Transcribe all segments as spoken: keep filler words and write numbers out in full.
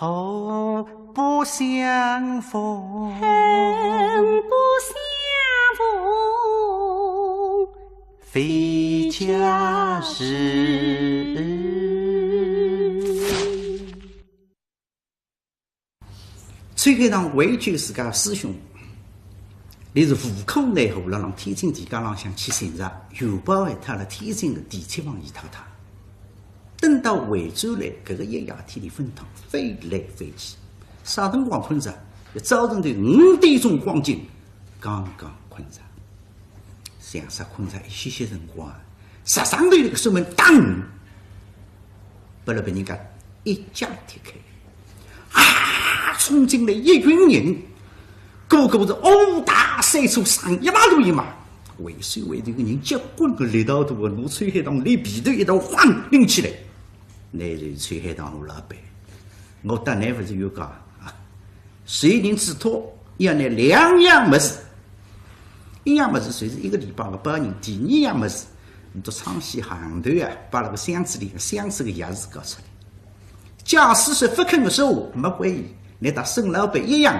哦，不相逢，恨不相逢，非佳事。 秋海棠为救自家师兄，俚是无可奈何，辣浪天津地界浪向去寻着，元宝还塌辣天津个第七房姨太太。等到回转来，搿个一夜天里朆怆，翻来翻去，啥辰光困着？要早晨头五点钟光景，刚刚困着。像煞困着一歇歇辰光， 实梗头搿个锁门当，拨勒别人家一脚踢开，啊，冲进来一群人，个个是五大三粗，上一码落一码，为首为头个人结棍个力道大个，拿秋海棠连被头一道晃拎起来。倷是秋海棠我老板，我搭倷勿是冤家啊？受人之托，要倷两样物事。 一样物事，就是一个礼拜个保人，第二样物事，倷到唱戏行头啊，把那个箱子里个箱子个钥匙交出来。假使是勿肯个说话，没关系，倷搭沈老板一样，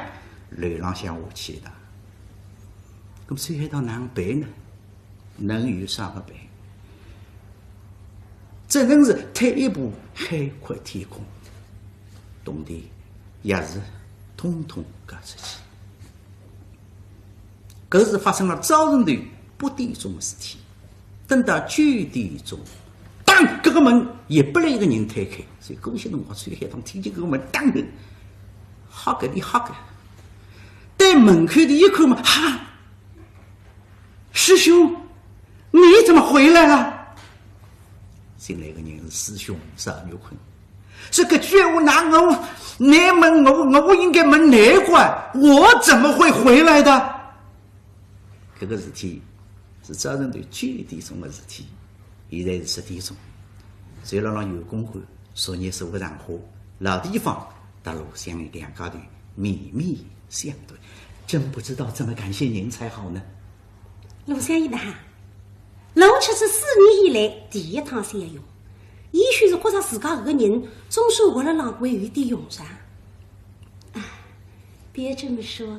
楼浪向下去一趟。那么秋海棠哪能办呢？能有啥个办？只能是退一步海阔天空，铜钿、钥匙统统交出去。 搿是发生了早晨头八点钟个事体。等到九点钟，当，搿个门也拨勒一个人推开，所以搿歇辰光秋海棠听见搿个门当个，吓个哩吓个。对门口头一看嘛，哈，师兄，你怎么回来了？进来个人是师兄邵玉坤。 搿个句闲话，那我，倷问我，我应该问倷个，我怎么会回来的？搿个事体是早晨头九点钟个事体，现在是十点钟。就辣浪月光下，昨日说个场化，老地方搭罗湘绮两家头面面相对，真不知道怎么感谢您才好呢。 罗湘绮呐，我出去四年以来第一趟散用，也许是觉着自家搿个人总算活勒浪会有点用场。唉，别这么说，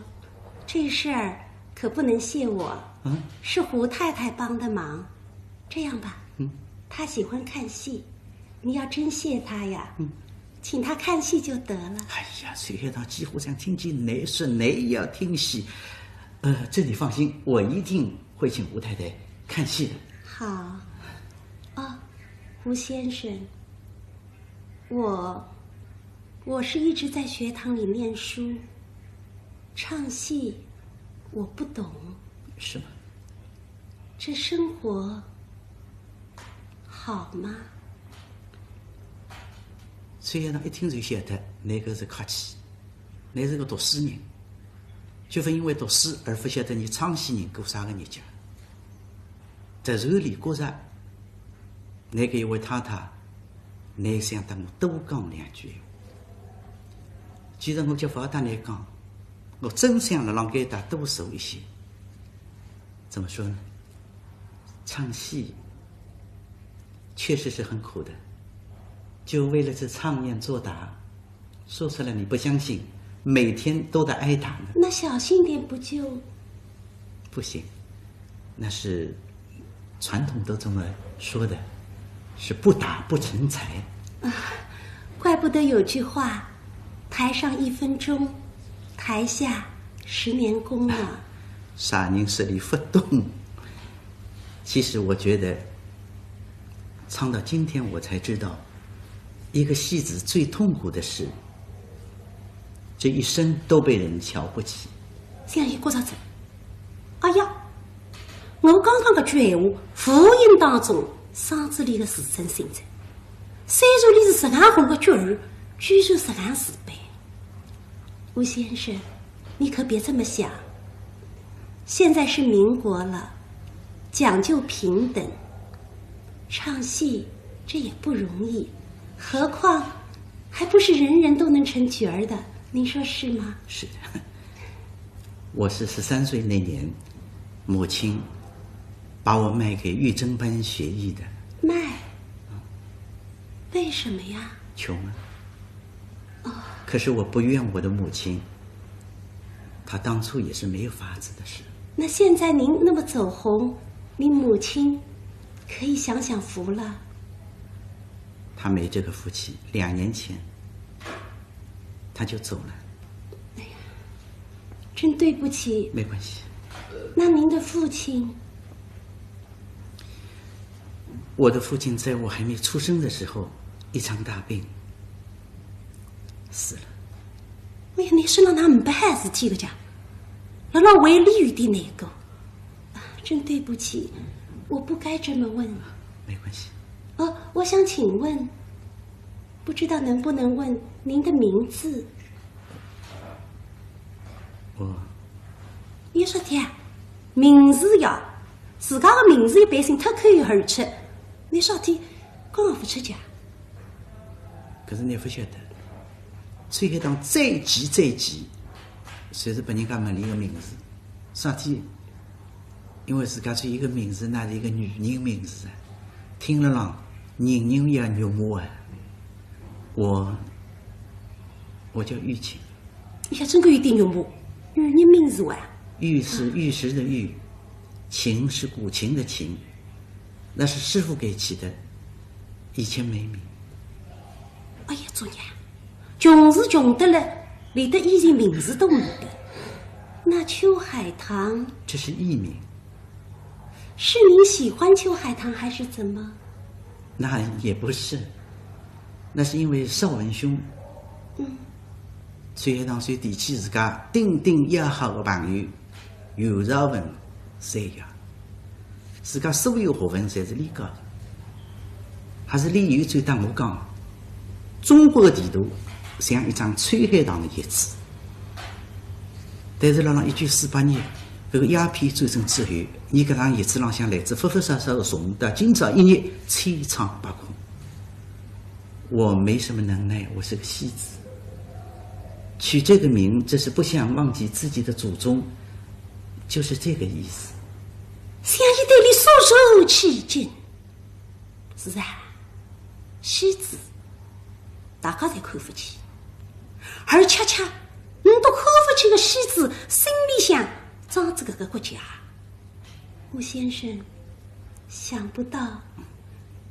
这事儿可不能谢我，嗯？是胡太太帮的忙。这样吧，嗯？她喜欢看戏，你要真谢她呀，嗯。请她看戏就得了。哎呀，秋海棠几乎像听见倷说倷要听戏，呃，这你放心，我一定 会请胡太太看戏的。好。哦，胡先生，我，我是一直在学堂里念书，唱戏我不懂。是吗？这生活好吗？秋海棠一听就晓得，倷搿是客气。 倷是个读书人，就勿因为读书而勿晓得伲唱戏人过啥个日脚。突然俚觉着，倷搿一位太太，倷想搭我多讲两句闲话。其实我就勿好搭倷讲，我真想辣浪该搭多坐一歇。怎么说呢？唱戏确实是很苦的，就为了这唱念做打， 说出来你不相信，每天都得挨打呢。那小心点不就？不行，那是传统都这么说的，是不打不成才。啊，怪不得有句话，台上一分钟，台下十年功啊。啥人说俚勿懂？其实我觉得，唱到今天我才知道， 一个戏子最痛苦的事，这一生都被人瞧不起。这样一觉着仔，哎呀，我刚刚搿句闲话，无形当中伤仔俚个自尊心哉。虽然俚是实梗红个角儿，居然实梗自卑。 吴先生，你可别这么想。现在是民国了，讲究平等，唱戏这也不容易，何况还不是人人都能成角儿的，您说是吗？是的，我是十三岁那年，母亲把我卖给玉珍班学艺的。卖？为什么呀？穷啊。可是我不怨我的母亲，她当初也是没有法子的事。那现在您那么走红，您母亲可以享享福了。她没这个福气，两年前她就走了。哎呀，真对不起。没关系。那您的父亲？我的父亲在我还没出生的时候，一场大病死了。哎呀，侬身浪哪能办事体个家？辣辣为俚有点难过。啊，真对不起，我不该这么问。没关系。哦，我想请问，不知道能不能问您的名字？我侬说的啊，名字呀，自家个名字一般性脱口而出，侬说的讲勿出去啊？可是侬勿晓得，秋海棠最忌最忌，就是拨人家问俚个名字。啥体？因为自家只有一个名字，那是一个女人名字啊，听了浪人人也肉麻啊。我，我叫玉琴。 哎呀，真个有点肉麻，玉人名字哇。玉是玉石的玉，琴是古琴的琴，那是师傅给起的，以前没名。哎呀，作孽，穷是穷得了，连得以前名字都没得。那秋海棠，这是艺名。是您喜欢秋海棠还是怎么？那也不是，那是因为邵文兄，嗯。秋海棠是提起自家顶顶要好的朋友袁绍文三爷，自家所有学问侪是俚教的，还是俚有一转搭我讲，中国的地图像一张秋海棠的叶子。 但是辣辣一九四八年，搿个鸦片战争之后，伲搿张叶子浪向来自勿勿少少的虫，到今朝一日千疮百孔。我没什么能耐，我是个戏子。取这个名，这是不想忘记自己的祖宗，就是这个意思。想伊对俚肃然起敬。 是啊，戏子，大家侪看勿起，而恰恰，嗯，都看勿起个戏子，心里向装着搿个国家。吴先生，想不到，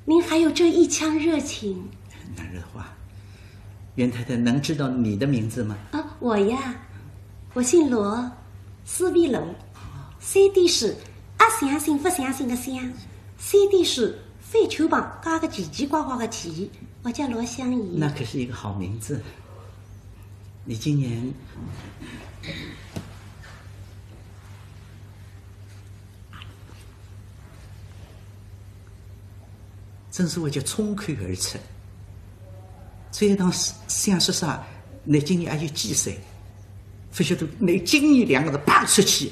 您还有这一腔热情。难得话，袁太太能知道你的名字吗？啊，我呀，我姓罗，斯皮罗，三点水，阿相信勿相信个相，三点水， 反曲旁加个奇奇怪怪个奇，我叫罗香怡。那可是一个好名字。你今年，真是为叫冲口而出。所以当时想说啥，你今年还有几岁？勿晓得你今年两个字摆出去，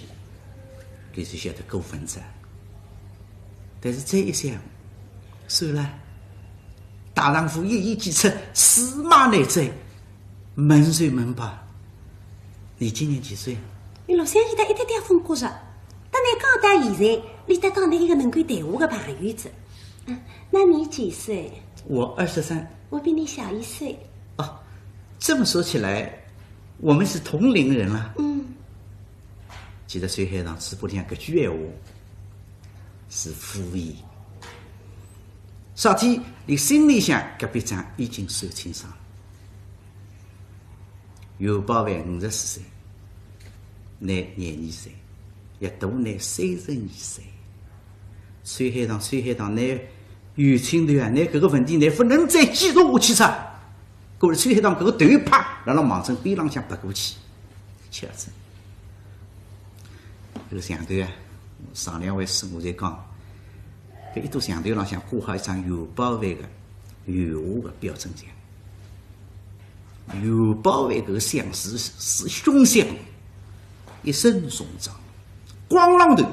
你就晓得过分哉。 但是再一想，算了，大丈夫一言既出，驷马难追，问就问吧。你今年几岁？伊老相现在一点点风骨着，搭侬讲到现在，伊搭讲侬一个能够谈话个朋友子。嗯，那你几岁？我二十三。我比你小一岁。哦，这么说起来，我们是同龄人了。嗯。其实秋海棠嘴巴里向搿句闲话， 是敷衍。啥体？伊心里向搿笔账已经算清爽。袁宝藩五十四岁，侬廿二岁，要大侬三十二岁。秋海棠，秋海棠，侬有劲头啊，侬搿个问题侬勿能再继续下去哉。 搿个秋海棠搿个头一拍，辣辣望准边浪向拨过去，吃仔。搿个墙头啊，上两回书我侪讲，搿一堵墙头浪向挂好一张袁宝藩个原画个标准墙。袁宝藩搿个相是，是凶相，一身重装，光浪头，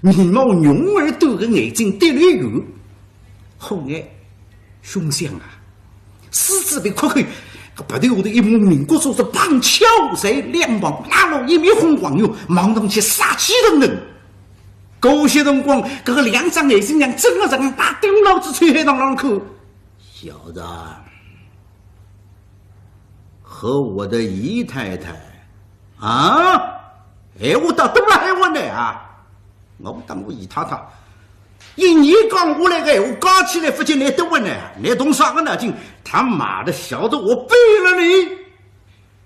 眉毛浓而短个眼睛滴溜油，好眼 凶相啊！狮子鼻阔口，搿鼻头下头一抹明骨珠子，嘭，翘在两旁，拉拢一面红黄油，望上去杀气腾腾。搿歇辰光，搿个两只眼睛像针个样，盯牢仔秋海棠浪看。小子，和我的姨太太啊，闲话倒多了还问呢啊！我当我姨太太，一年讲下来个闲话加起来，勿见倷多问呢，倷动啥个脑筋？他妈的，晓得我背了你！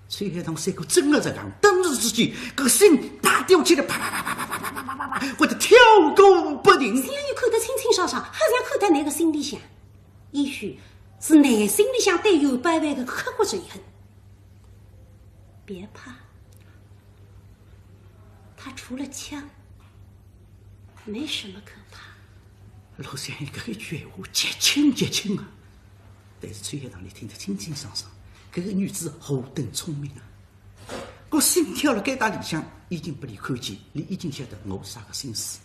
秋海棠三个真个实梗，顿时之间，搿心啪跳起来，啪啪啪啪啪啪啪啪啪，或者跳个不停。像伊看得清清爽爽，好像看得倷个心里向。 也许是内心里向对尤宝贝个刻骨仇恨。别怕，他除了枪，没什么可怕。老三搿一句闲话，极轻极轻啊！但是秋海棠俚听得清清爽爽，搿个女子何等聪明啊！ 搿心跳辣该搭里向，已经拨俚看见，俚已经晓得我啥个心思，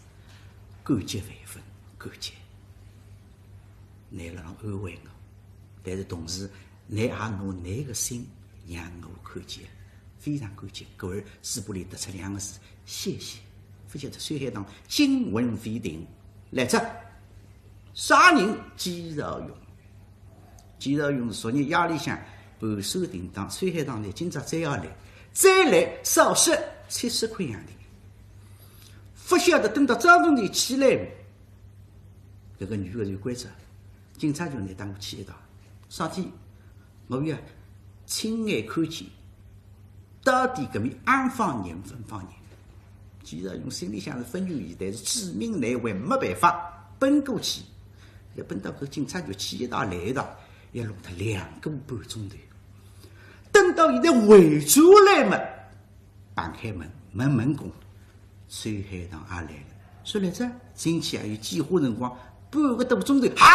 感激万分，感激。倷辣浪安慰我，但是同时，倷也拿倷个心让我看见，非常感激。故而嘴巴里突出两个字，谢谢。勿晓得秋海棠惊魂未定，来哉，啥人？季兆雄。 季兆雄昨日夜里向盘算定当，秋海棠呢今朝再要来，再来少说七十块洋钿。勿晓得等到早晨头起来，搿个女个就关照，警察局呢搭我去一趟，啥体？我要亲眼看见 到底搿面安放人勿放人？季兆雄心里向是勿愿意，但是主命难违，没办法，奔过去。要奔到搿警察局去一道来一道，要弄脱两个半钟头。等到现在回转来嘛，打开门，门门公， 秋海棠也来了。说来哉，进去也有几化辰光，半个多钟头。啊！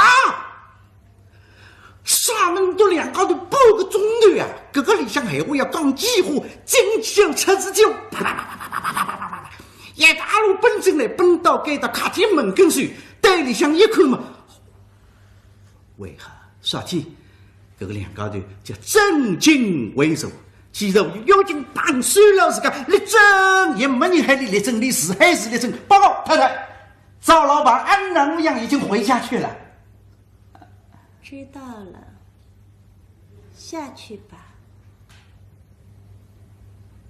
啥能到两家头半个钟头呀？搿个里向闲话要讲几化，进去要出去就啪啪啪啪啪啪啪啪啪啪啪，一大路奔进来，奔到该搭客厅门跟首，对里向一看嘛， 为何？啥体？搿个两家头叫正襟危坐，既然要紧把手牢自家，立正也没人喊俚立正，俚是还是立正。报告太太，赵老板安南阳已经回家去了。知道了，下去吧。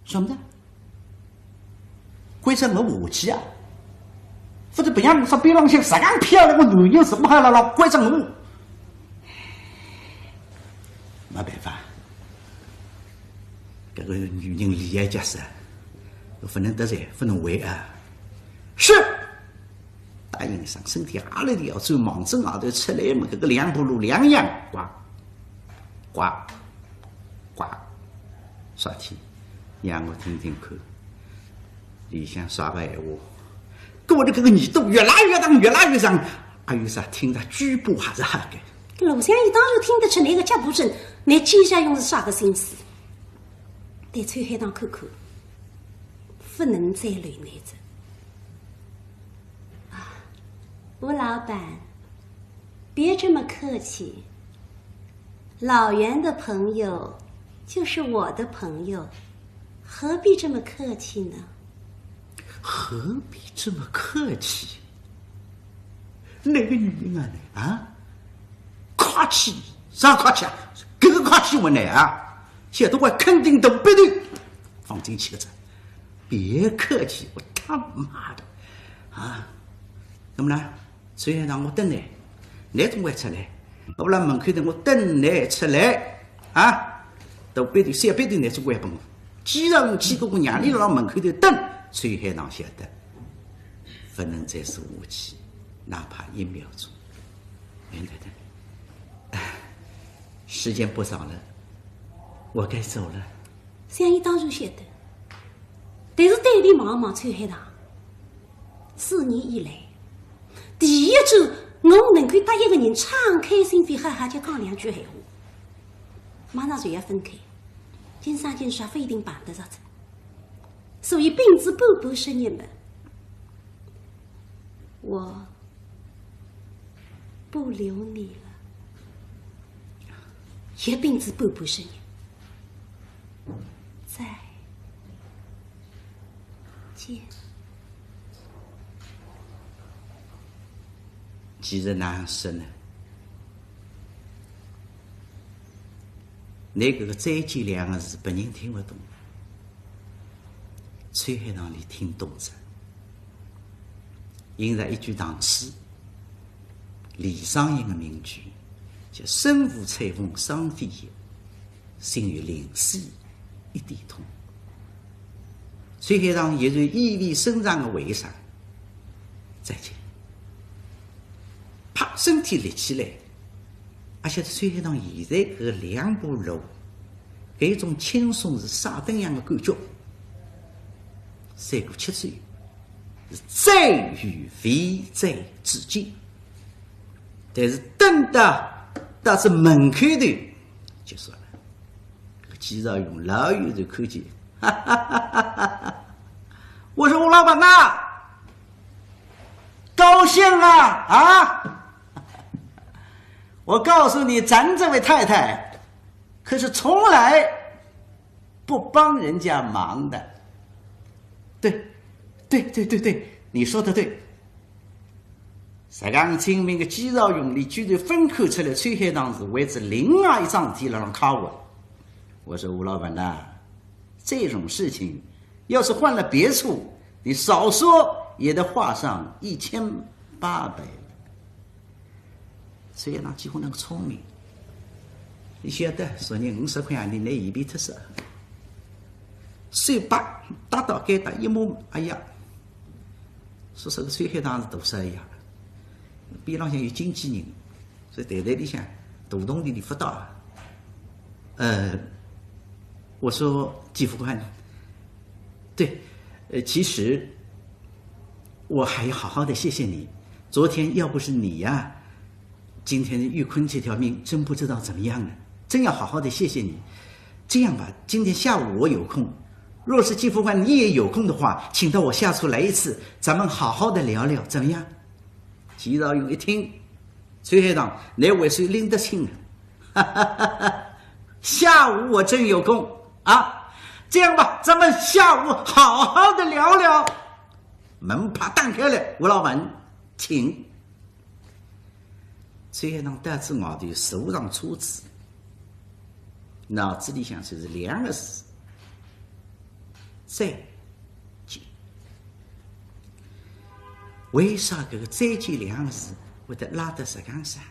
什么的？关照我下去啊？勿是别样，我说边浪向实梗漂亮个男人，什么还来了关照我？没办法，搿个女人厉害家势，勿能得罪，勿能违啊。是。 答应一声，身体阿里要走，望仔外头出来嘛，搿个两步路两样，呱，呱，呱，啥体？让我听听看，里向啥个闲话？我的搿个耳朵越拉越长，越拉越长，哎哟啥，听得嘴巴还是黑个。搿罗湘绮当然听得出倷个脚步声，倷今朝用是啥个心思？对秋海棠看看，勿能再留难哉。 啊，吴老板，别这么客气，老袁的朋友就是我的朋友，何必这么客气呢？何必这么客气？搿个女人啊，啊，客气，啥客气啊？搿个客气我呢啊，晓得我肯定大鼻头，放进去个哉。 别客气，我他妈的啊！那么呢，秋海棠我等倷，倷总归出来，我辣门口头我等倷出来啊！大鼻头小鼻头倷总归要拨我，既然我去过，我让倷辣门口头等，秋海棠晓得，勿能再说下去，哪怕一秒钟。哎，等等，哎，时间不早了，我该走了。 湘绮当然晓得，但是对伊望望秋海棠，四年以来，第一次我能够搭一个人敞开心扉，好好叫讲两句闲话。马上就要分开，今生今世勿一定碰得着哉，所以屏住半半声音嘛，我 不留你了。也屏住半半声音。再见。既然哪能说呢？拿搿个再见两个字，别人听勿懂，秋海棠俚听懂哉。引着一句唐诗，李商隐的名句，叫“身无彩凤双飞燕，心有灵犀一点通”。秋海棠依然意味深长的回声：“再见。”啪，身体立起来，阿晓得秋海棠现在搿两步路，搿种轻松是啥等样的感觉？赛过吃醉，是再遇未再之见。但是等到到仔门口头，结束了。 季兆雄老远就看见，哈哈哈哈哈！我说：“吴老板呐，高兴啊啊！我告诉你，咱这位太太可是从来不帮人家忙的。”“对，对对对对，你说的对。” 实梗精明的季兆雄俚居然分看出来秋海棠是为仔另外一桩事体辣浪开会。我说：“吴老板呐，这种事情要是换了别处，你少说也得花上一千八百万。”秋海棠几乎能聪明，俚晓得昨日五十块洋钿拿伊变脱哉，手把搭到该搭一摸，哎呀， 说搿个秋海棠是大少爷，边浪向有经纪人，所以台台里向大动静俚勿大。呃，我说：“季副官，对，呃，其实我还要好好的谢谢你。昨天要不是你呀， 今天的玉坤这条命真不知道怎么样了，真要好好的谢谢你。这样吧，今天下午我有空，若是季副官你也有空的话，请到我下厨来一次，咱们好好的聊聊，怎么样？”季兆雄一听，秋海棠，拿回手拎得清啊，哈哈哈哈，下午我正有空啊，这样吧，咱们下午好好的聊聊。门啪打开了，吴老板，请。 秋海棠到仔外头坐上车子，脑子里向就是两个字：再见。为啥搿个再见两个字会得拉得实梗长？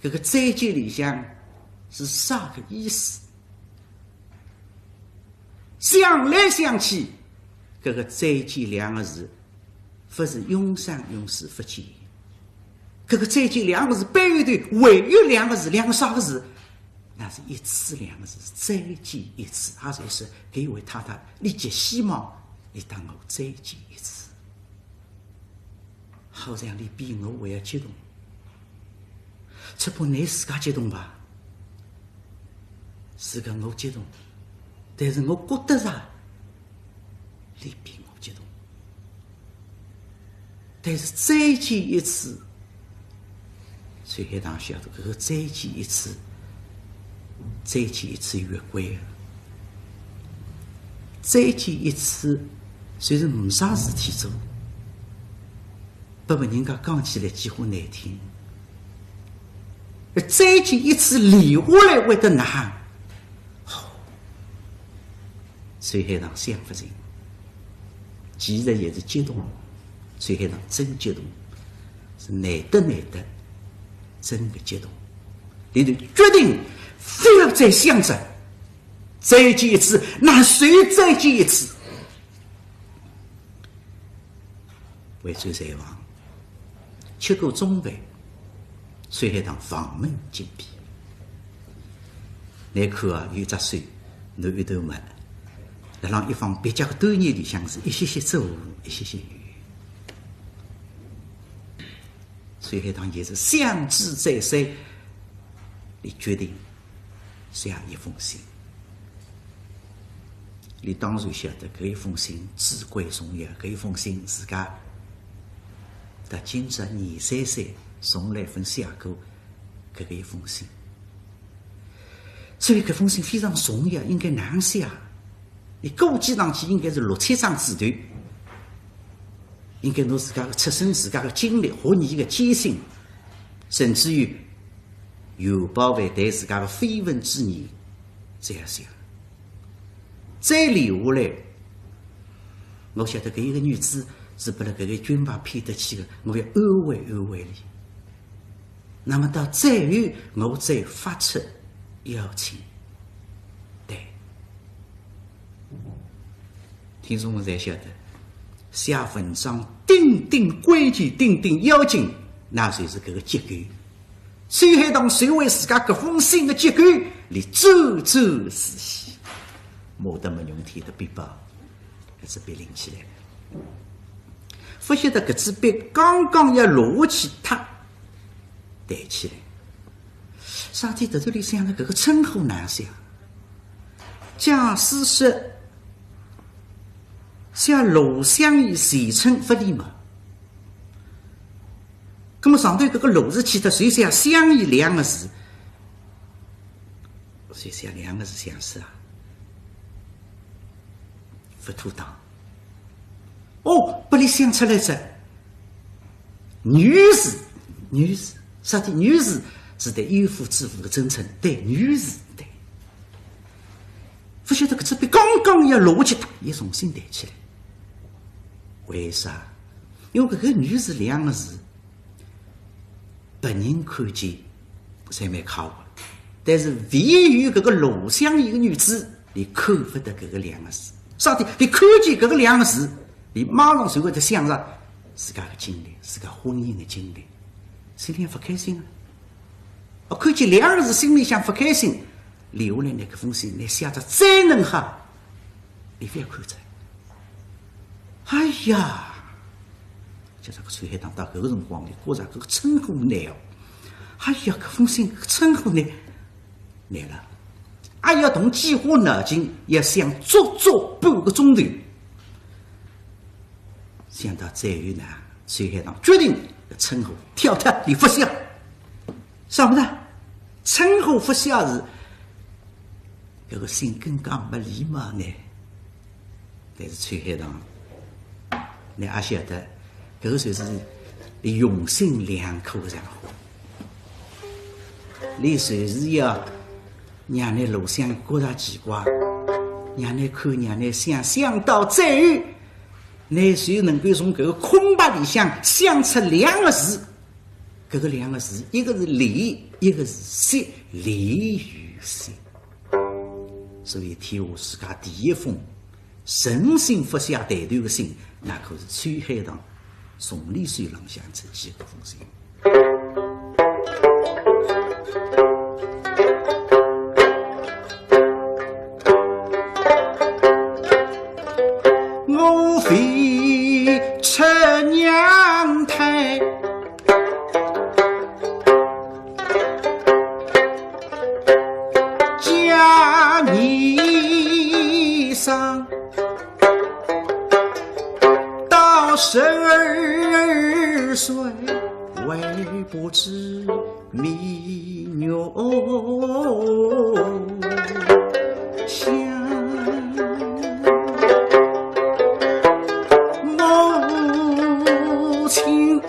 搿个再见里向是啥个意思？想来想去，搿个再见两个字 勿是永生永世勿见。搿个再见两个字背后头还有两个字，两个啥个字？那是一次两个字，再见一次。也就是搿位太太，俚极希望俚搭我再见一次。好像俚比我还要激动。 只怕倷自家激动吧？是个我激动，但是我觉得啥，俚比我激动。但是再见一次，秋海棠晓得搿个再见一次，再见一次月桂啊，再见一次，虽然没啥事体做， 拨别人家讲起来几乎难听。再见一次留下来会得哪哼？哦，秋海棠想勿清，其实也是激动，秋海棠真激动，是难得难得，真个激动。俚就决定覅再想哉，再见一次，那就再见一次。 回转柴房，吃过中饭，秋海棠房门紧闭。倷看啊，有只手，拿一头么，辣浪一方壁角个对眼里向是一歇歇左，一歇歇右。秋海棠也是想之再三，俚决定 写一封信。俚当然晓得搿一封信至关重要，搿一封信自家到今朝廿三岁从来朆写过搿个一封信。所以搿封信非常重要，应该哪能写？俚估计上去应该是六七张纸头，应该拿自家个出身、自家个经历、学艺个艰辛，甚至于袁宝藩对自家个绯闻之言，再想，再留下来，我晓得搿一个女子是拨了搿个军阀骗得去个，我要安慰安慰伊。那么到最后，我再发出邀请。对。 听众们侪晓得，写文章顶顶关键、顶顶要紧，那就是搿个结构。秋海棠收回自家搿封信个结构，伊字字仔细，没得没用天的笔包，还是笔拎起来了。勿晓得搿支笔刚刚要落下去，它弹起来。啥体？突然里想了搿个称呼哪写？ 假使说写罗湘绮全称勿礼貌。葛么上头搿个罗字去脱，就写湘绮两个字，就写两个字相似啊，勿妥当。哦，拨伊想出来哉。 女字，女字，啥体？女字是对有妇之夫个尊称，对，女字，对。勿晓得搿支笔刚刚要落下去，伊重新弹起来。为啥？因为搿个女字两个字，别人看见侪蛮可恶个，但是唯有搿个罗湘绮一个女子，伊看勿得搿个两个字。啥体？伊看见搿个两个字，伊马上就会得想着自家个经历，自家婚姻个经历。 心里勿开心啊。哦，看见两个字心里向勿开心，留下来拿搿封信，拿写得再能好，伊勿要看哉。哎呀，叫搿个秋海棠到搿个辰光，伊觉着搿个称呼难哦。哎呀，搿封信搿个称呼难，难了。哎呀，动几化脑筋，要想足足半个钟头。 想到最后呢，秋海棠决定搿称呼跳脱，伊勿写。啥物事？称呼勿写是搿个信更加没礼貌呢。但是秋海棠，倷阿晓得，搿个就是用心良苦个场合。 伊就是要让倷罗湘绮觉着奇怪，让倷看，让倷想，想到最后，倷就能够从搿个空白里向想出两个字，搿个两个字，一个是礼，一个是惜，礼与惜。所以天下世界第一封 诚心勿写抬头个信，那可是秋海棠从伊手浪向出去个封信。我非出娘胎， 嫁你上，到十二岁还不知明月。 想母亲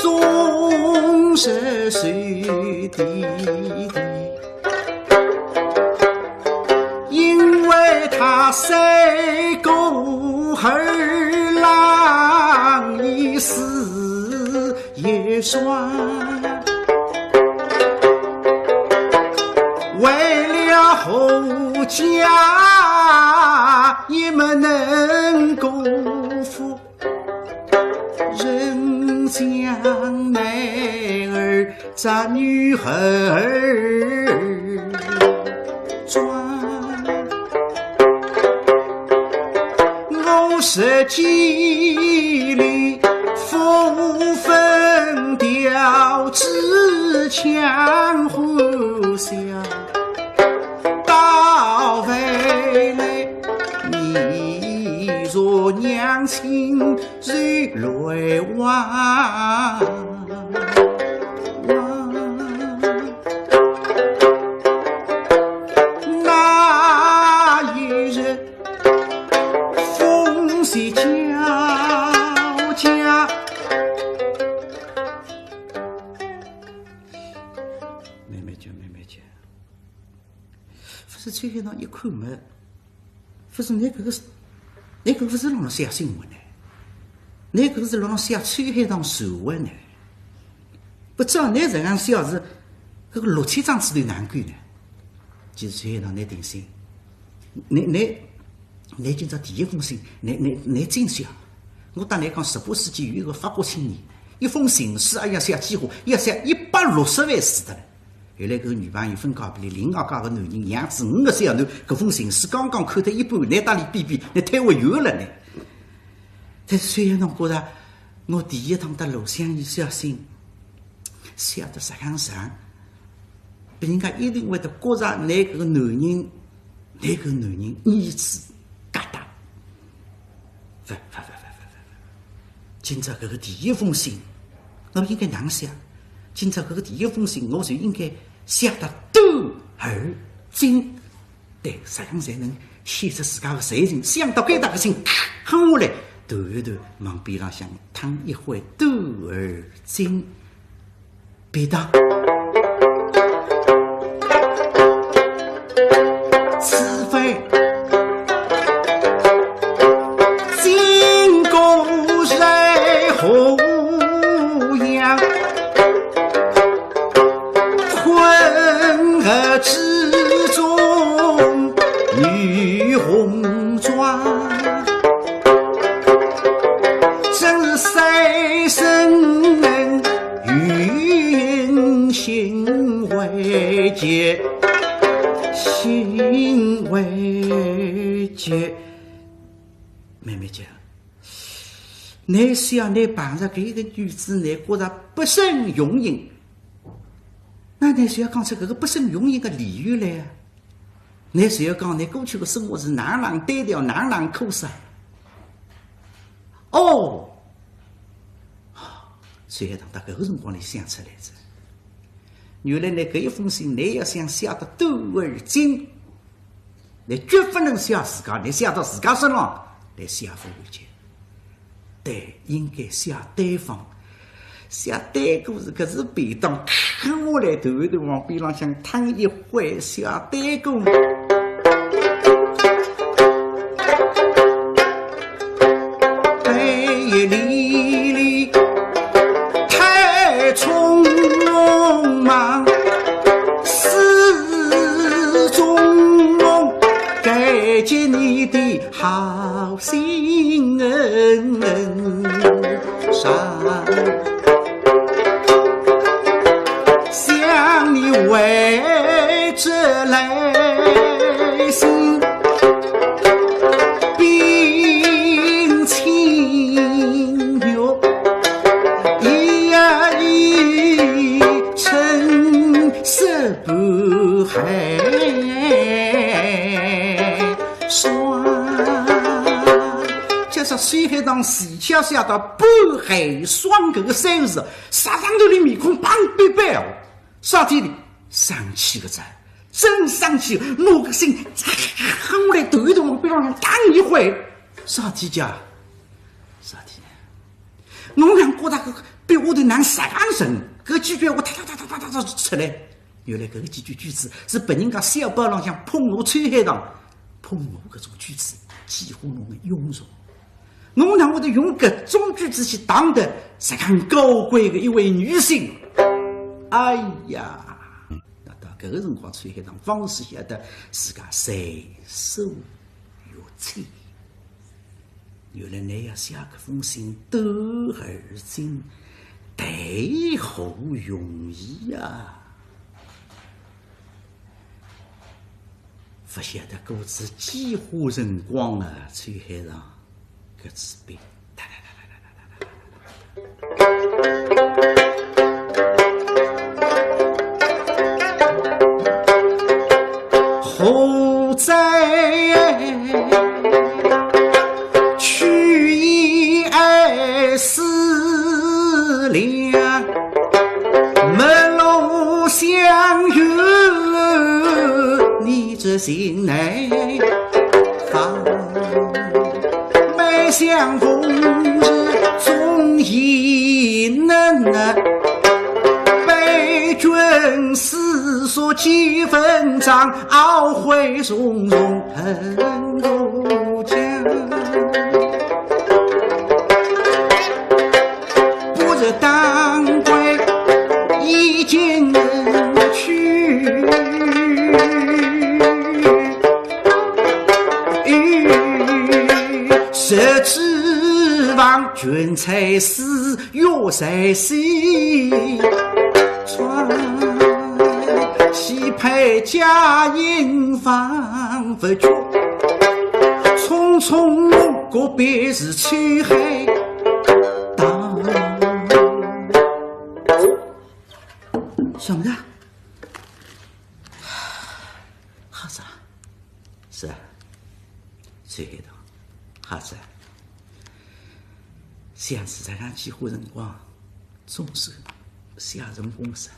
终日守地里，因为她三个儿郎已死 也双，为了何家也没能过福，仍将男儿 在女儿庄。我日记里不分调子强呼笑，到未来你若娘亲 谁来望？那一日风雪交加，叫慢慢叫。勿是秋海棠一看嘛，勿是，倷搿个是，倷搿个勿是辣浪写新闻呢？倷搿个是辣浪写秋海棠传闻呢？勿，照倷实梗写是，搿个六千张纸头哪能够呢？其实秋海棠倷定心，倷，倷，倷今朝第一封信，倷，倷，倷真写。我搭倷讲，十八世纪有一个法国青年，一封情书，哎呀，写几化，要写一百六十万字得了。后来搿个女朋友分家拨俚，另外嫁个男人养仔五个小囡，搿封情书刚刚看脱一半，倷搭俚比比，倷推勿远了呢。但是秋海棠觉着，我第一趟搭罗湘绮写信，写得实梗长，别人家一定会得觉着倷搿个男人，倷搿个男人意志疙瘩。勿，勿，勿，勿，勿，勿，勿。今朝搿个第一封信，我应该哪能写？今朝搿个第一封信，我就应该写得短而精。对，实梗才能显出自家个才情。想到该搭个信，咔，哼下来，断断望边浪向搪一挥，短而精。 便当。此番经过在河阳，困厄之中女红妆。 真是三生有幸，心为急，心为急。慢慢叫，倷想倷碰着搿个女子，倷觉着不胜荣幸，那倷就要讲出搿个不胜荣幸个理由来啊。 倷就要讲倷过去个生活是哪能单调，哪能苦涩。哦，秋海棠到搿个辰光倷想出来哉。原来倷搿一封信，倷要想写得短而精，倷绝勿能写自家，倷写到自家身浪，倷写勿完结。 对，应该写对方。写对过是搿是便当，看下来头头望边浪向搪一挥，写对过。哎呀，你，你太匆忙，始终感激你的 好心人上，想你为这来信冰清玉，一呀一成色不害。 霜。就是秋海棠自家写到半寒霜搿个三个字，啥上头里面孔板板板哦，啥体呢？生气个哉，真生气，拿个信，哼下来头头望边浪向搪一挥，啥体介？啥体呢？我哪觉着搿笔下头难啥个人，搿几句闲话哒哒哒哒哒哒哒出来。 原来搿个几句句子是别人家小报浪向捧我秋海棠，捧我搿种句子，几化弄个庸俗。我哪会得用搿种句子去打动实梗高贵个一位女性？哎呀，那到搿个辰光，秋海棠方始晓得自家在所欲弃。 原来倷要写搿封信短而精，谈何容易啊！勿晓得过仔几化辰光啊，秋海棠搿支笔 何在去也思量，陌路相遇，你这心内放。 每相逢时总亦能悲绝四书几分章，懊悔从容恨不讲。不如当归一径去，实指望君在思 月在西窗，期盼佳音望不觉，匆匆过别是秋海棠。什么的？好啥？是啊，秋海棠，好啥？ 想是在俺几乎辰光，总是写成功噻。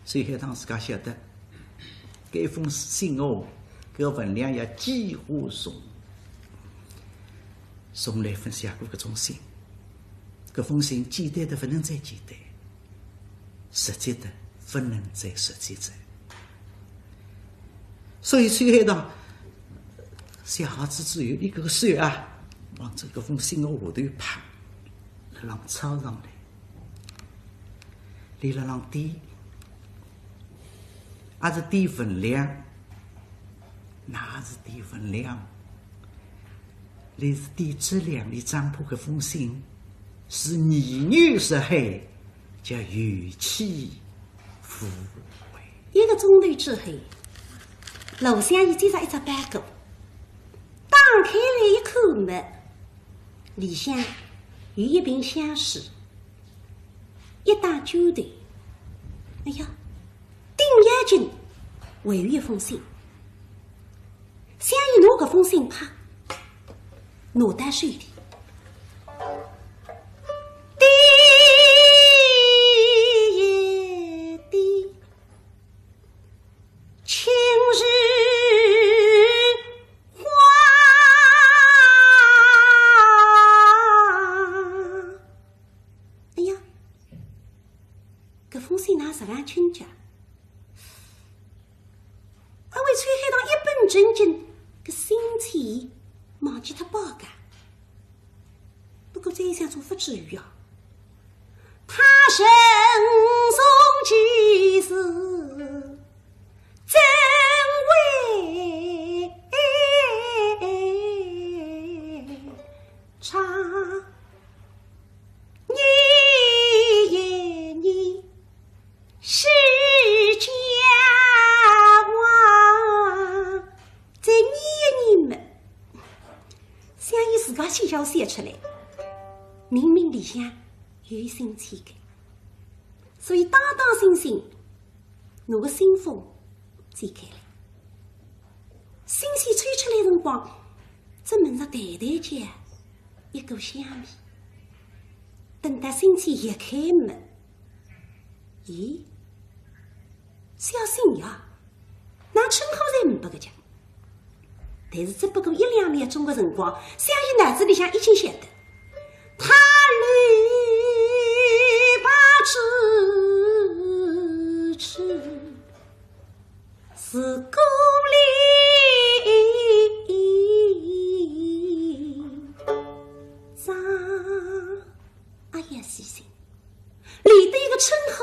秋海棠自家晓得，搿封信哦，搿分量也几乎重，从来勿写过搿种信，搿封信简单得勿能再简单。 实际的勿能再实际哉。所以秋海棠写好仔之后，伊搿个手啊，往搿个封信个下头一拍，辣浪抄上来。伊辣浪点，也是点分量，哪是点分量？伊是点质量，伊张婆搿封信是年年入海， 叫有气无力。一个钟头之后，罗湘绮接着一只包裹，打开来一看么，里向有一瓶香水，一打酒头。哎呀，顶要紧还有一封信。 湘绮拿搿封信拍，拿到手里。第一滴，今日花。哎呀，搿封信哪实梗亲切？ 阿为秋海棠一本正经个心思忘记脱报个。不过再一想做勿至于啊。他人重其事，怎会差？你也你 是交往，再念一念么，湘绮自家先要写出来，明明里向有心思个，所以打打心心，拿个信封揭开来。信息抽出来辰光，只闻着淡淡叫一股香味。等到信息掀开么， 咦，小新呀，㑚春花侪呒拨个讲。但是只不过一两秒钟个辰光，小新脑子里向已经晓得，他留不住痴痴是故里长。哎呀，小新， 连对一个称呼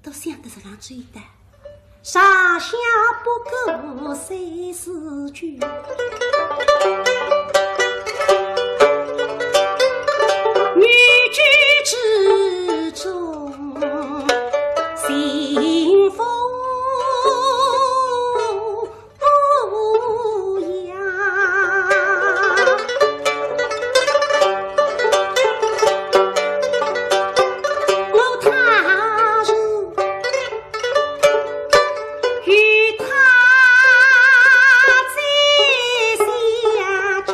都想得这样周到，剩下不过三四句。语句之中，幸福 不要。我他日与他再相见，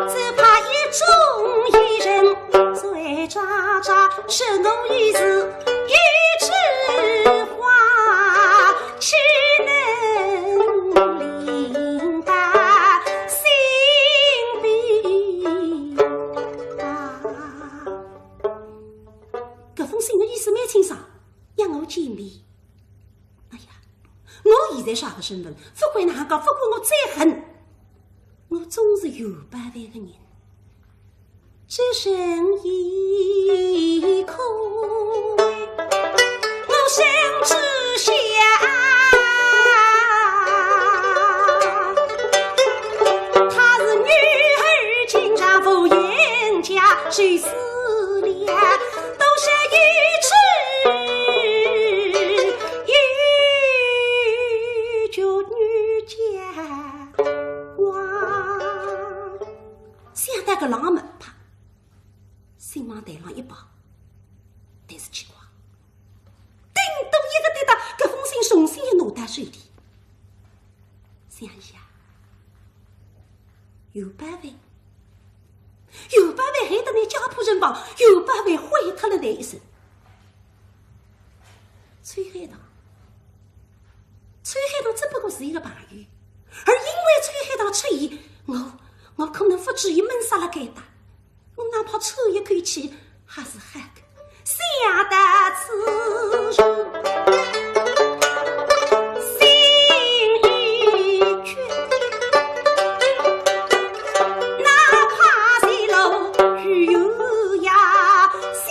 只怕一众艺人追查查，是我已是 一枝花，岂能另把心比啊？封信个意思蛮清爽，约我见面。哎呀，我现在啥个身份？勿管哪能讲，勿管我再恨，我总是有办法个人。只剩一颗，我心之想，她是女儿情长，无言家，谁思量？ 多少一次一句女家话。想到搿浪么，啪，信往台浪一摆，但是奇怪，顶多一个滴答，搿封信重新又拿到手里。想一想，有办法，有办法害得倷家破人亡，有办法毁脱了倷一生。秋海棠，秋海棠只不过是一个朋友，而因为秋海棠出现，我，我可能勿至于闷煞了该搭。 我哪怕喘一口气还是好个。想到此处，心一决，哪怕是落雨呀，相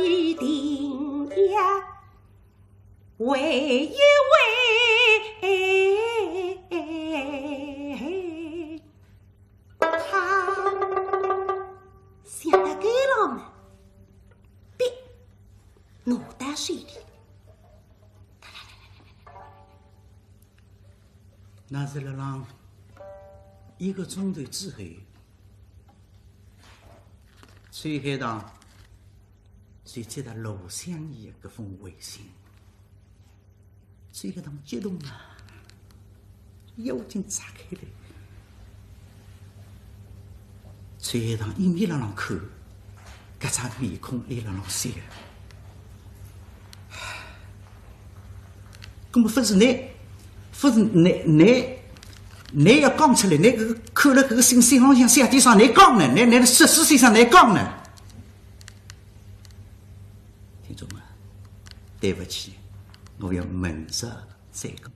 依定呀，为一为。 他想到该浪么，笔拿到手里。那是辣浪一个钟头之后，秋海棠就接到罗湘绮搿封回信。 秋海棠激动啊，眼睛眨开来。秋海棠一面辣浪看，搿张面孔里辣浪笑。搿么勿是倷，勿是倷，倷，倷要讲出来，倷搿个看了搿个信，信浪向写点啥，倷讲呢？倷，倷说书先生，倷讲呢？听众们，对勿起，我要问煞再讲。